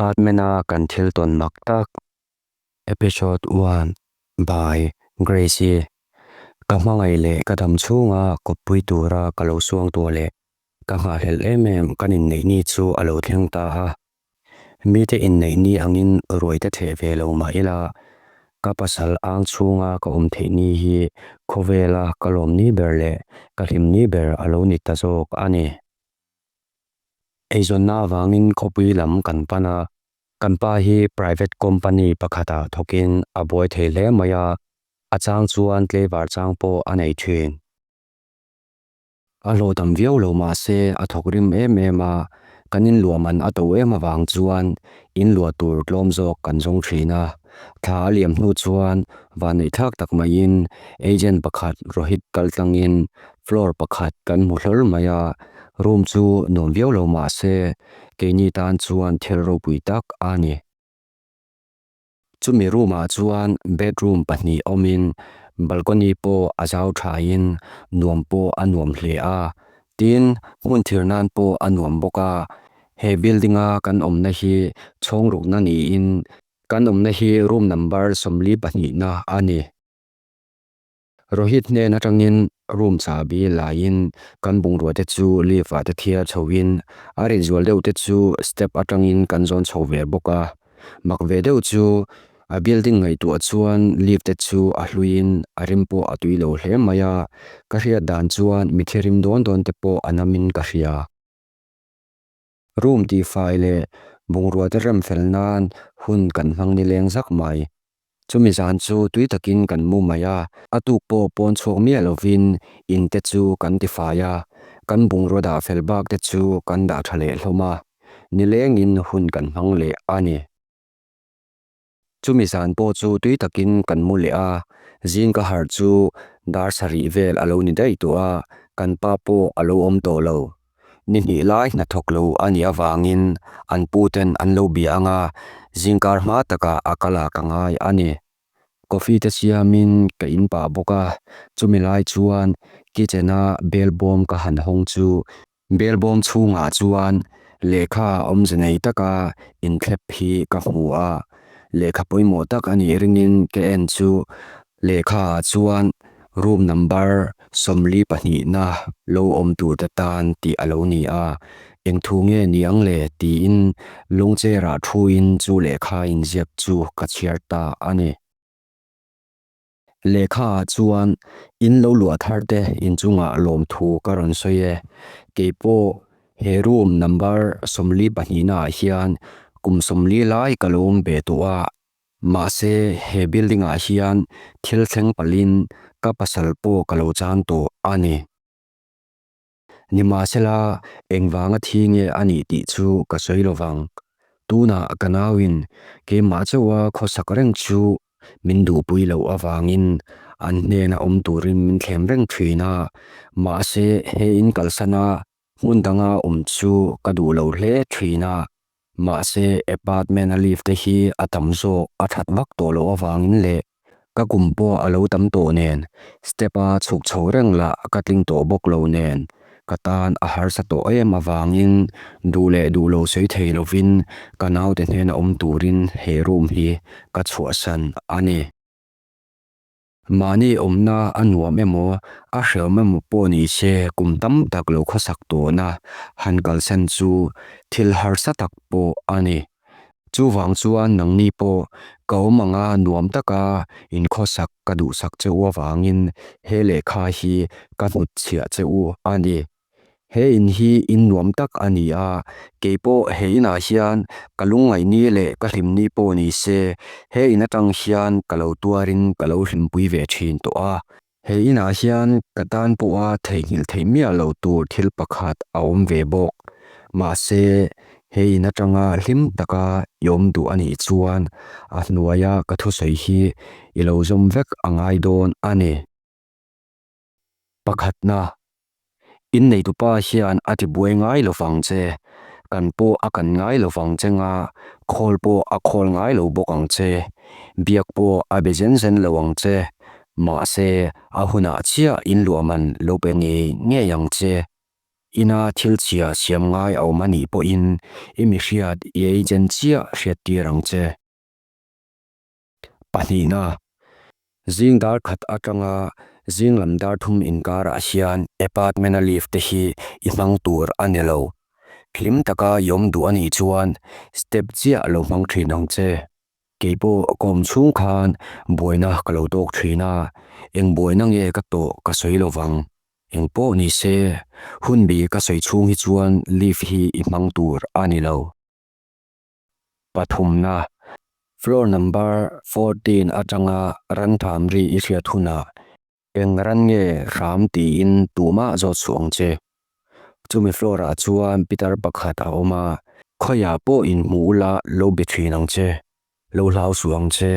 Apartment-a kan thil tawn mak tak. Episode one by Gracie Ka hmangaih leh ka dam chhunga kawppui tura ka lo suang tuah leh ka nghahhlelh em em kan inneih ni chu a lo thleng ta a. Mite inneih ni angin ruai te theh ve lo mah ila, ka pasal ang chhunga ka awm theih ni hi khawvela ka lawm ni ber leh ka hlim ni ber a lo ni ta zawk a ni. Eizawnna avangin khawpui lam kan pan a, kan pa hi private company pakhatah thawkin a buai thei hle mai a, a chang chuan tleivar chang pawh a nei thin. A hlawh tam viau lo mah se a thawk rim em em a, kan inluah man a to em avang chuan inluah tur tlawm zawk kan zawng thin a. Thla a liam hnu chuan vanneih thlak tak maiin agent pakhat Rohit kal tlangin floor pakhat kan hmu hlawl mai a, room chu nuam viau lo mah se keini tan chuan thil ropui tak a ni. Chumi room ah chuan bedroom pahnih awmin balcony pawh a zau thain nuam pawh a nuam hle a, tin hmun thir nan pawh a nuam bawk a. He building a kan awmna hi chhawng rukna niin kan awmna hi room number 42 na a ni. Rohit hnen atangin room chahbi laiin kan bungrua te chu lift ah te thiar chhoin a rit zual deuh te chu step atangin kan zawn chho ve bawk a. Mak ve deuh chu a building ngaihtuah chuan lift te chu a hluiin a rim pawh a tui lo hle mai a, ka hriat dan chuan mitthi rim dawn dawn te pawh a namin ka hria. Room tihfai leh bungrua te rem fel nan hun kan hmang nileng zak mai. Chumi zan chu tui takin kan mu mai a, a tuk pawh pawn chhuak miah lovin in te chu kan tifai a, kan bungrua dah fel bak te chu kan dah tha leh hlawm a, nilengin hun kan hmang leh a ni. Chumi zan pawh chu tui takin kan mu leh a, zing ka harh chu dar sarih vel a lo ni daih tawh a, kan pa pawh a lo awm tawh lo. Ni hnih lai hnathawk lo a nih avangin an pu ten an lo bia ang a, zingkar hma takah a kal ah ka ngai a ni. Coffee te siamin ka in pah bawk a, chumi lai chuan kitchen a bel bawm ka han hawng chu Belbawm chhungah chuan lehkha awmze nei taka inthlep hi ka hmu a, lehkha pawimawh tak a nih ringin ka en chu lehkhaah chuan room number 42 na lo awm tur te tan tih a lo ni a, eng thu nge ni ang le tiin lungcherah thuin chu lehkha inziak chu ka chhiar ta a ni. Lehkha ah chuan in lo luah thar te inchungah lawmthu ka rawn sawi e. Keipawh he room number 42 na ah hian kum 40 lai ka lo awm ve tawh a, mahse he building ah hian thil thleng palhin ka pasal pawh ka lo chan tawh a ni. Nimahsela engvanga thi nge a nih tih chu ka sawi lovang. Tunah ka nauin keimah chauha khawsak reng chu min duhpui loh avangin an hnena awm turin min thlem reng thin a, mahse he in kalsana hmun danga awm chu ka duh lo hle thin a. Mahse apartment a lift te hi a tam zawk a that vak tawh loh avangin leh ka kum pawh a lo tam tawh nen step a chhuk chho reng lah ka tling tawh bawk lo nen ka tan a harsa tawh em avangin duh leh duh lo sawi thei lovin ka naute hnena awm turin he room hi ka chhuahsan a ni. Mahni awmna a nuam emaw a hrehawm emaw pawh ni se kum tam tak lo khawsak tawhna han kalsan chu thil harsa tak pawh a ni. Chuvang chuan nangni pawh ka awm anga nuam taka inkhawsak ka duhsak che u avangin he lehkha hi ka hnutchhiah che u a ni. He in hi in nuam tak a ni a, keipawh he inah hian ka lungngaihni leh ka hlimni pawh ni se he in atang hian ka lo tuarin ka lo hlimpui ve thin tawh a. He inah hian ka tan pawha theihnghilh theih miah loh tur thil pakhat a awm ve bawk. Mahse, he in atanga hlim taka i awm duh a nih chuan a hnuaia ka thusawi hi i lo zawm vek a ngai dawn a ni. Pakhatna, Inneitupa hian a tibuai ngai lo vang che, kan pawh a kan ngai lo vang che nga, khawl pawh a khawl ngai lo bawk ang che, biak pawh a be zen zen lo ang che, mahse a hunah chiah inluah man lo pe ngei ngei ang che. Ina thil chhia siam ngai a awm a nih pawhin i mi hriat i agent chiah hriattir ang che. Pahnihna, Zing dar khat atanga zing lam dar thum inkarah hian apartment-a lift te hi i hmang tur a ni lo. Hlim taka i awm duh a nih chuan step chiah lo hmang thin ang che. Kei pawh ka awm chhung khan buaina ka lo tawk thin a, eng buaina nge ka tawh ka sawi lo vang. Eng pawh ni se, hun bi ka sawi chhung hi chuan lift hi i hmang tur a ni lo. Pathumna, Floor number 14 atanga ran tham ri i hriat hunah eng ran nge hram tiin tumah zawt suh ang che. Chumi floor ah chuan pitar pakhat a awm a, khawiah pawh inhmu ula lo be thin ang che, lo hlau suh ang che.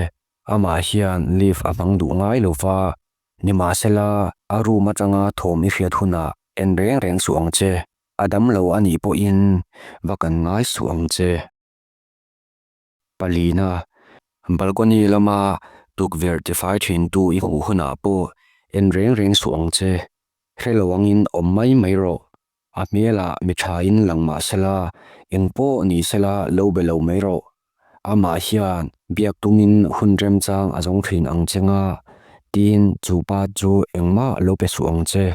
Amah hian lift a hmang duh ngai lo va, nimahsela a room atanga thawm i hriat hunah en reng reng suh ang che. A dam lo a nih pawhin va kan ngai suh ang che. Palina, balcony lama tukverh tifai thintu i hmuh hunah pawh en reng reng suh ang che. Hre lo angin awm mai mai rawh. A hmelah mi thain lang mah sela, eng pawh ni sela lo be lo mai rawh. Amah hian biak tumin hun remchang a zawng thin ang che nga, tiin chu pa chu engmah lo pe suh ang che.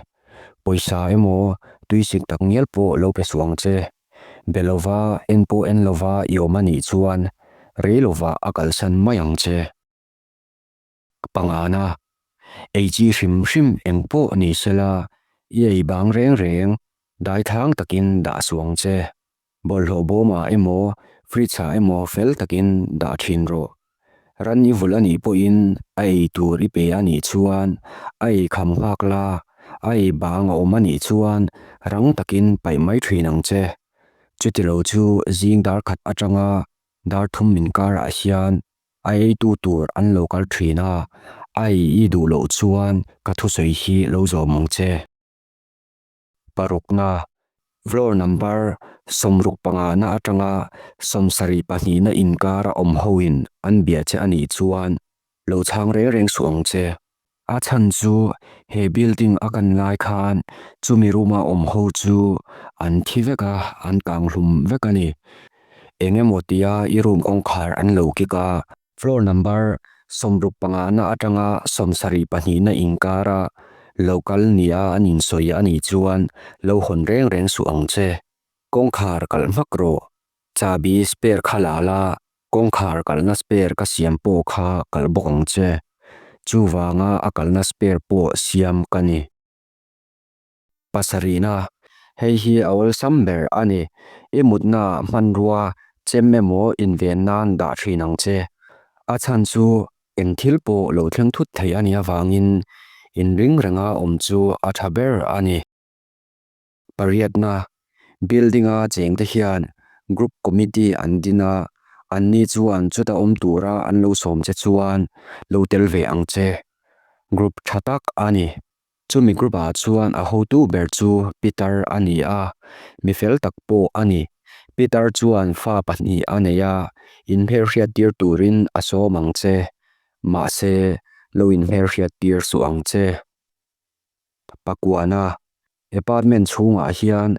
Pawisa emaw tuisik tak ngial pawh lo pe suh ang che. Be lova en pawh en lova i awm a nih chuan rei lovah a kalsan mai ang che. Pangana, ei chi hrim hrim eng pawh ni sela i ei bang reng reng daithlang takin dah suh ang che. Bawlhhlawh bawmah emaw fridge ah emaw fel takin dah thin rawh. Ran i vulh a nih pawhin a ei tur i pe a nih chuan a ei kham nghak la, a ei bang a awm a nih chuan rang takin paih mai thin ang che. Chutilo chu zing dar khat atanga dar thum inkarah hian a eitu tur an lo kal thin a, a ei i duh loh chuan ka thusawi hi lo zawm ang che. Parukna, Floor number 65 na atanga 72 na inkara awm hoin an bia che a nih chuan lo chhang reng reng suh ang che. A chhan chu he building a kan lai khan chumi room a awm ho chu an thi vek a, an kang hlum vek a ni. Eng emaw tia i room kawngkhar an lo kik a, Floor number 65 na atanga 72 na inkara lo kal nia an insawi a nih chuan lo hawn reng reng suh ang che. Kawngkhar kalh hmak rawh. Chahbi spare kha la la, kawngkhar kalhna spare ka siam pawh kha kalh bawk ang che. Chuvanga a kalhna spare pawh siam ka ni. Pasarihna, Hei hi a awlsam ber a ni. I mutna hmanrua chem emaw inven nan dah thin ang che. A chhan chu eng thil pawh lo thleng thut thei a nih avangin inring renga awm chu a tha ber a ni. Pariatna, Building-a chengte hian group committee an din a, anni chuan chuta awm tura an lo sawm che chuan lo tel ve ang che. Group tha tak a ni. Chumi group ah chuan a hotu ber chu Peter a ni a, mi fel tak pawh a ni. Peter chuan fa pahnih a nei a, inhmelhriattir turin a sawm ang che. Mahse, lo inhmelhriattir suh ang che. Pakuana, Apartment chhungah hian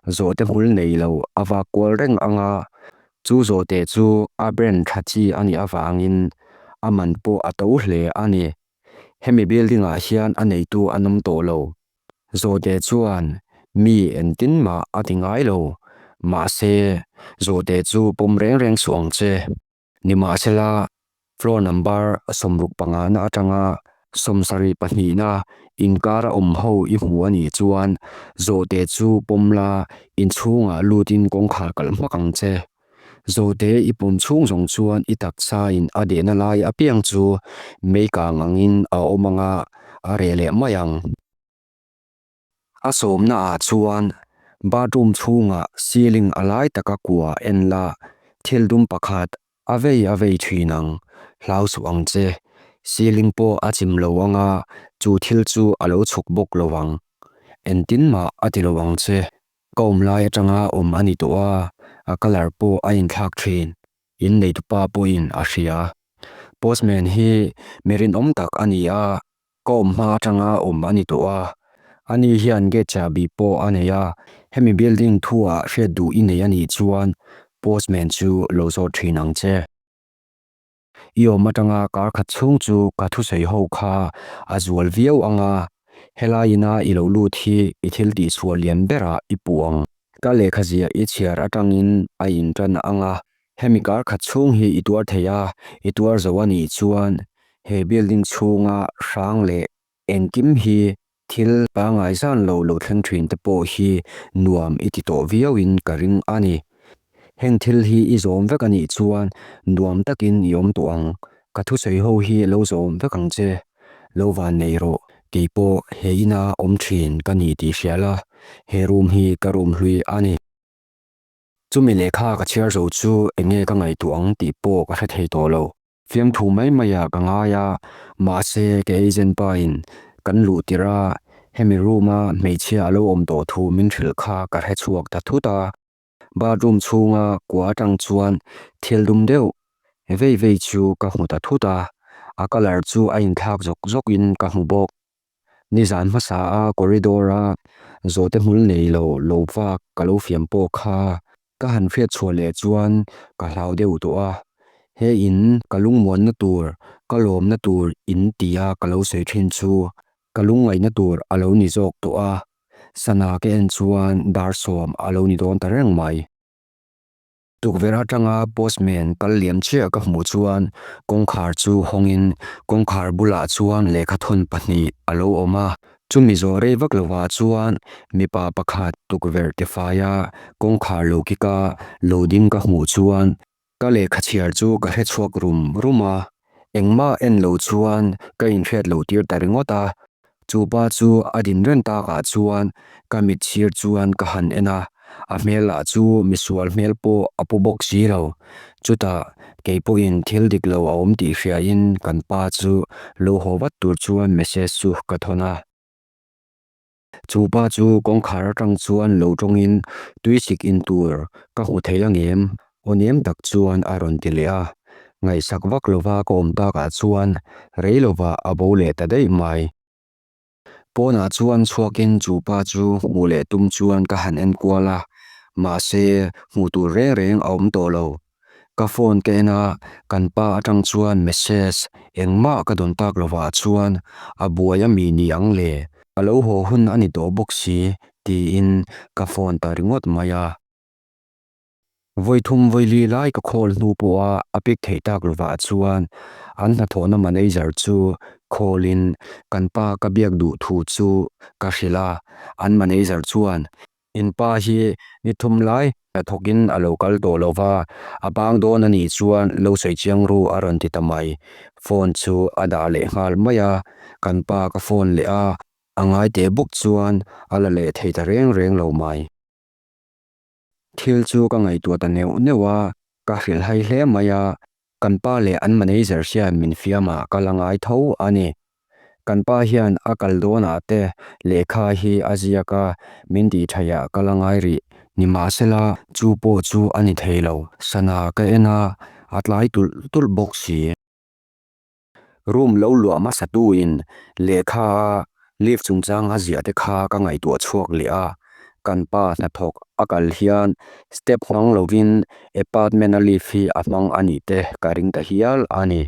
zawhte hmul nei lo a vak kual reng ang a, chu zawhte chu a brand tha chi a nih avangin a man pawh a to hle a ni. Hemi building ah hian a neitu an awm tawh lo. Zawhte chuan mi engtin mah a ti ngai lo. Mahse, zawhte chu pawm reng reng suh ang che. Nimahsela, floor number 65 na atanga 72 na inkar a awm ho i hmu a nih chuan zawhte chu pawm la, inchhungah lutin kawngkhar kalh hmak ang che. Zawhte i pawm chhung zawng chuan i taksain a dehna lai apiang chu mei kang angin a awm ang a, a reh leh mai ang. A sawmna ah chuan bathroom chhungah ceiling a lai taka kua en la, thil dum pakhat a vei a vei thin ang, hlau suh ang che. Ceiling pawh a chim lo ang a, chu thil chu a lo chhuk bawk lo ang. Engtin mah a ti lo ang che. Ka awm lai atanga awm a ni tawh a, a colour pawh a inthlak thin. Inneitupa pawhin a hria. Postman hi mi rinawm tak a ni a, ka awm hma atanga awm a ni tawh a. Ani hian gate chahbi pawh a nei a, hemi building thu-ah hriat duh i nei a nih chuan postman chu lo zawt thin ang che. I awm atanga kar khat chhung chu ka thusawi ho kha a zual viau ang a, helai ina i lo lut hi i thil tihchhuah lian berah i puh ang. Ka lehkha ziah i chhiar atangin a intan ang a, hemi kar khat chhung hi i tuar thei a, i tuar zo a nih chuan he building chhunga hrang leh engkim hi thil pangngai zan lo lo thleng thin te pawh hi nuam i ti tawh viauin ka ring a ni. Heng thil hi i zawm vek a nih chuan nuam takin i awm tawh ang. Ka thusawi ho hi lo zawm vek ang che. Lo van nei rawh, kei pawh he ina awm thin ka ni tih hria la, he room hi ka room hlui a ni. Chumi lehkha ka chhiar zo chu eng nge ka ngaihtuah ang tih pawh ka hre thei tawh lo. Fiamthu mai maiah ka ngai a, mahse ka agent pa in kan luh tirh a, hemi room a hmeichhia a lo awm tawh thu min hrilh kha ka hre chhuak ta thut a. Bathroom chhunga kua atang chuan thil dum deuh vei vei chu ka hmu ta thut a, a colour chu a inthlak zawk zawk in ka hmu bawk. Nizan hmasa a corridor a zawhte hmul nei lo lo vak ka lo fiam pawh kha ka han hriat chhuah leh chuan ka hlau deuh tawh a, he in ka lungmuanna tur ka lawmna tur in tia ka lo sawi thin chu ka lungngaihna tur a lo ni zawk tawh a, sana ka en chuan dar sawm a lo ni dawn ta reng mai. Tukverh atanga postman kal liam chiah ka hmuh chuan kawngkhar chu hawngin kawngkhar bulah chuan lehkha thawn pahnih a lo awm a. Chumi zawh rei vak lovah chuan mipa pakhat tukverh tifaia kawngkhar lo kika lo ding ka hmuh chuan ka lehkha chhiar chu ka hre chhuak rum rum a. Engmah en lo chuan ka inhriat lo tir ta ringawt a. Chu pa chu a din reng takah chuan ka mit chhir chuan ka han en a, a hmel lah chu misual hmel pawh a pu bawk si lo. Chutah kei pawhin thil dik lo a awm tih hriain kan pa chu lo haw vat tur chuan message chu ka thawn a. Chu pa chu kawngkhar atang chuan lo tawngin tuisik in tur ka hmu thei ang em? Aw nem tak chuan a rawn ti leh a, ngaihsak vak lova ka awm takah chuan rei lovah a bo leh ta daih mai. Pawnah chuan chhuakin chu pa chu hmuh leh tum chuan ka han en kual a, mahse hmuh tur reng reng a awm tawh lo. Ka phone ka en a, kan pa atang chuan message engmah ka dawn tak lovah chuan a buai a mi ni ang le, ka lo haw hun a ni tawh bawk si tiin ka phone ta ringawt mai a. Vawi thum vawi li lai ka call hnu pawha a pick theih tak lovah chuan an hnathawhna manager chu call in kan pa ka biak duh thu chu ka hrilh a, an manager chuan in pa hi ni thum lai hnathawkin a lo kal tawh lo va, a bang dawn a nih chuan lo sawi chiang ru a rawn ti ta mai. Phone chu a dah leh nghal mai a, kan pa ka phone leh a, a ngai teh bawk chuan a la leh thei ta reng reng lo mai. Thil chu ka ngaihtuah ta neuh neuh a, ka hrilhhai hle mai a, kan pa leh an manager hian min fiam ah ka la ngai tho a ni. Kan pa hian a kal dawnah te lehkha hi a ziak a, min tih theihah ka la ngai rih. Nimahsela, chu pawh chu a ni thei lo. Sana ka en a, a tlai tulh tulh bawk si. Room lo luah hmasa tuin lehkha a lift chungchang a ziah te kha ka ngaihtuah chhuak leh a, kan pa hnathawk a kal hian step hmang lovin apartment a lift hi a hmang a nih te ka ring ta hial a ni.